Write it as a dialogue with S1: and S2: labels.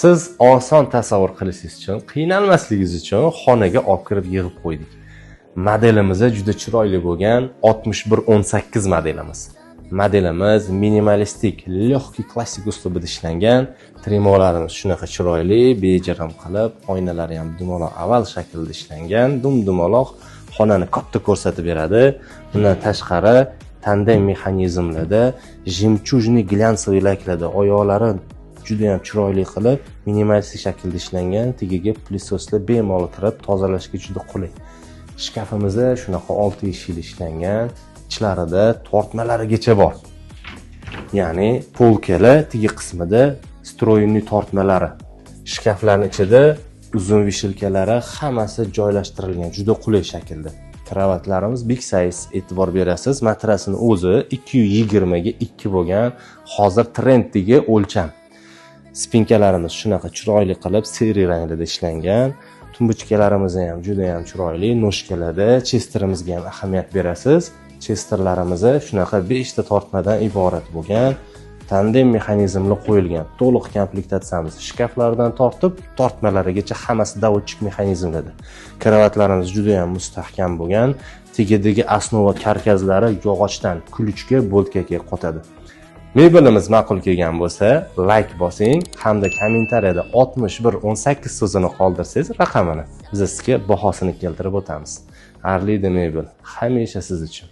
S1: Siz oson tasavvur qilishingiz uchun, qiynalmasligingiz uchun xonaga olib kirib yig'ib qo'ydik. Modelimiz juda chiroyli bo'lgan 6118 modelimiz. Modelimiz minimalistik, легкий klassik uslubida ishlangan. Trimolarimiz shunaqa chiroyli, bejirim qilib, oynalari ham dumaloq oval shaklida ishlangan, dum dumaloq xonani katta ko'rsatib beradi. Bundan tashqari tandem mexanizmlarda, жемчужный глянцевый laklarda oyoqlari juda ham chiroyli qilib, minimalistik shaklda ishlangan, tagiga пылесос lar bemalol kirib, tozalashga juda qulay. Shkafimizda shunaqa olti eshikli ishlangan, ichlarida tortmalarigacha bor. Ya'ni полка lar tagi qismida встроенный tortmalari. Shkaflarning ichida uzun вешалка lari hammasi joylashtirilgan, juda qulay shaklda. Kravatlarimiz big size, e'tibor berasiz, matrasini o'zi 220 ga 2 bo'lgan, hozir trenddagi o'lcham. Спинка larimiz shunaqa chiroyli qilib серый rangida ishlangan. Тумбочка larimiz ham juda ham chiroyli, ножка larda chesterimizga ham ahamiyat berasiz. Chesterlarimiz shunaqa 5 ta tortmadan iborat bo'lgan, tandem mexanizmli qo'yilgan to'liq komplektatsiyamiz. Shkaflardan tortib tortmalarigacha hammasi доводчик mexanizmlarda. Kravatlarimiz juda ham mustahkam bo'lgan, tagidagi основа karkazlari yog'ochdan, ключ ga, болтка ga qotadi. Mebelimiz ma'qul kelgan bo'lsa, layk bosing hamda kommentariyada 6118 so'zini qoldirsangiz raqamini, biz sizga bahosini keltirib o'tamiz. Arlida mebel hamisha siz uchun.